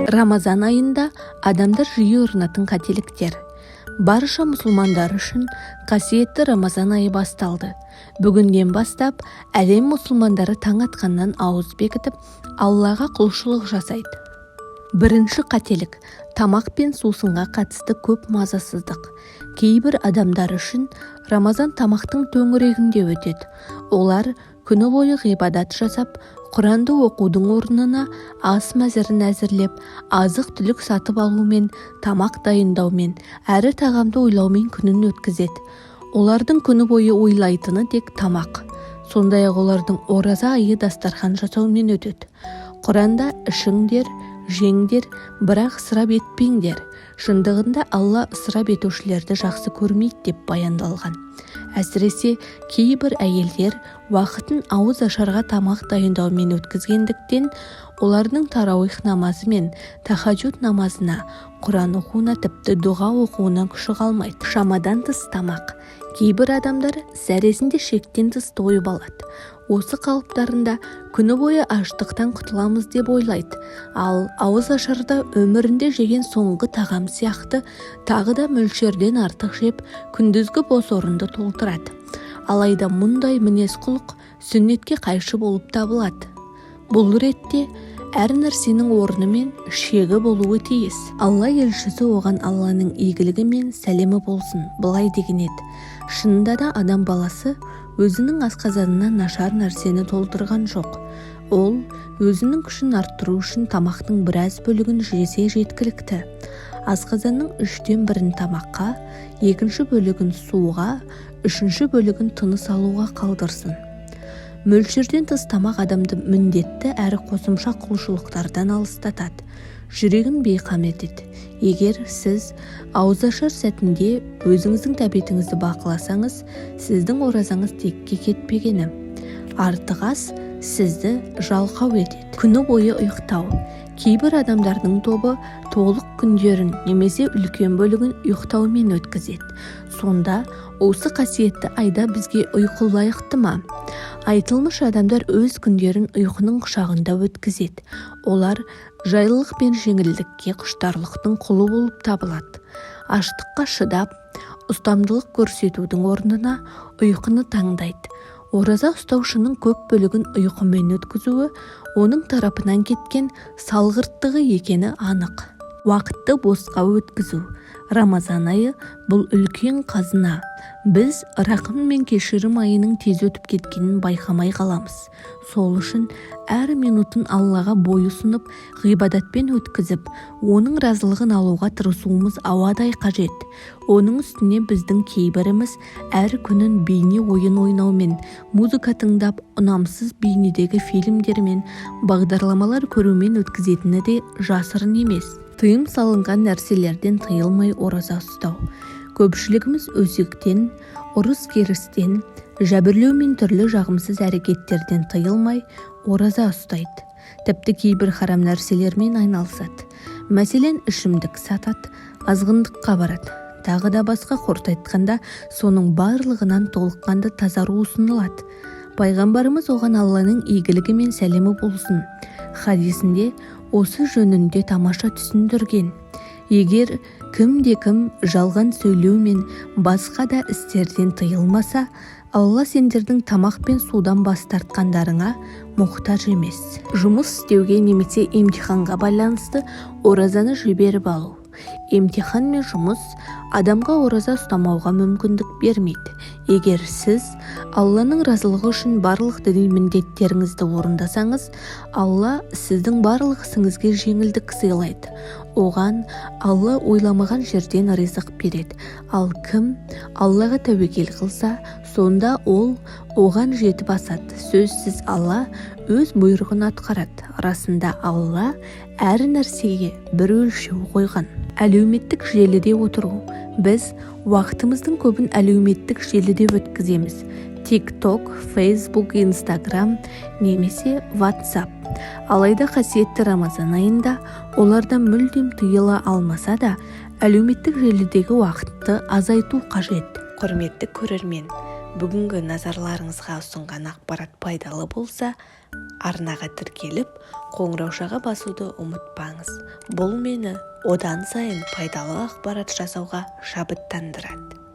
Рамазан айында адамдар жиі ұрынатын қателіктер. Барша мұсылмандар үшін қасиетті Рамазан айы басталды. Бүгіннен бастап әлем мұсылмандары таң атқаннан ауыз бекітіп, Аллаға құлшылық жасайды. Бірінші қателік – тамақ пен сусынға қатысты көп мазасыздық. Кейбір адамдар үшін Рамазан тамақтың төңірегінде өтеді. Олар күні бойы ғибадат жасап, Құранды оқудың орнына ас мәзірін әзірлеп, азық-түлік сатып алумен, тамақ дайындаумен, әрі тағамды ойлаумен күнін өткізеді. Олардың күні бойы ойлайтыны тек тамақ. Сондай-ақ олардың ораза айы дастархан жасаумен өтеді. Құранда: «Ішіңдер, жеңдер, бірақ ысырап етпеңдер, шындығында Алла ысырап етушілерді жақсы көрмейді», – деп баяндалған. Әсіресе кейбір әйелдер уақытын ауыз ашарға тамақ дайындаумен өткізгендіктен, олардың тарауих намазы мен тахаджуд намазына, Құран оқуына, тіпті дұға оқуына күші қалмайды. Шамадан тыс тамақ. Кейбір адамдар зәресінде шектен тыс тойып алады. Осы қалыптарында күні бойы аштықтан құтыламыз деп ойлайды. Ал ауыз ашарда өмірінде жеген соңғы тағам сияқты тағы да мөлшерден артық жеп, күндізгі бос орынды толтырады. Алайда мұндай мінез-құлық сүннетке қайшы болып табылады. Бұл ретте әр нәрсенің орны мен шегі болуы тиіс. Алла елшісі, оған Алланың игілігі мен сәлемі болсын, былай деген еді: «Шынында да, адам баласы өзінің асқазанына нашар нәрсені толтырған жоқ. Ол өзінің күшін арттыру үшін тамақтың біраз бөлігін жесе жеткілікті. Асқазанның үштен бірін тамаққа, екінші бөлігін суға, үшінші бөлігін тыныс алуға қалдырсын». Мөлшерден тыс тамақ адамды міндетті әрі қосымша құлшылықтардан алыстатады, жүрегін бейқам етеді. Егер сіз ауызашар сәтінде өзіңіздің тәбетіңізді бақыласаңыз, сіздің оразаңыз текке кетпегені. Артық ас сізді жалқау етеді. Күні бойы ұйықтау. Кейбір адамдардың тобы толық күндерін немесе үлкен бөлігін ұйықтаумен өткізеді. Сонда осы қасиетті айда бізге ұйқы лайықты ма? Айтылмыш адамдар өз күндерін ұйқының құшағында өткізеді. Олар жайлылық пен жеңілдікке құштарлықтың құлы болып табылады. Аштыққа шыдап, ұстамдылық көрсетудің орнына ұйқыны таңдайды. Ораза ұстаушының көп бөлігін ұйқымен өткізуі оның тарапынан кеткен салғырттығы екені анық. Уақытты босқа өткізу. Рамазан айы – бұл үлкен қазына. Біз рақым мен кешірім айының тез өтіп кеткенін байқамай қаламыз. Сол үшін әр минутын Аллаға бой ұсынып, ғибадатпен өткізіп, оның разылығын алуға тырысуымыз ауадай қажет. Оның үстіне біздің кейбіріміз әр күнін бейне ойын ойнаумен, музыка тыңдап, ұнамсыз бейнедегі фильмдер мен бағдарламалар көрумен өткізетіні де жасырын емес. Тыйым салынған нәрселерден тыйылмай ораза ұстау. Көпшілігіміз өсектен, ұрыс-керістен, жәбірлеу мен түрлі жағымсыз әрекеттерден тыйылмай ораза ұстайды. Тіпті кейбір харам нәрселермен айналысады. Мәселен, ішімдік сатады, азғындыққа барады, тағы да басқа. Қорыта айтқанда, соның барлығынан толыққанды тазару ұсынылады. Пайғамбарымыз, оған Алланың игілігі мен сәлемі болсын, хадисінде осы жөнінде тамаша түсіндірген: «Егер кімде-кім жалған сөйлеу мен басқа да істерден тыйылмаса, Алла сендердің тамақ пен судан бас тартқандарыңа мұқтаж емес». Жұмыс істеуге немесе емтиханға байланысты оразаны жіберіп алу. Емтихан мен жұмыс адамға ораза ұстамауға мүмкіндік бермейді. Егер сіз Алланың разылығы үшін барлық діни міндеттеріңізді орындасаңыз, Алла сіздің барлық ісіңізге жеңілдік сыйлайды. Оған Алла ойламаған жерден ризық береді. Ал кім Аллаға тәуекел қылса, сонда ол оған жетіп асады. Сөзсіз, Алла өз бұйрығын атқарады. Расында, Алла әр нәрсеге бір өлшеу қойған. Әлеуметтік желіде отыру. Біз уақытымыздың көбін әлеуметтік желіде өткіземіз: Тик Ток, Фейсбук, Инстаграм немесе Ватсап. Алайда қасиетті Рамазан айында олардан мүлдем тыйыла алмаса да, әлеуметтік желідегі уақытты азайту қажет. Құрметті көрермен, бүгінгі назарларыңызға ұсынған ақпарат пайдалы болса Арнаға тіркеліп, қоңыраушаға басуды ұмытпаңыз. Бұл мені одан сайын пайдалы ақпарат жасауға шабыттандырады.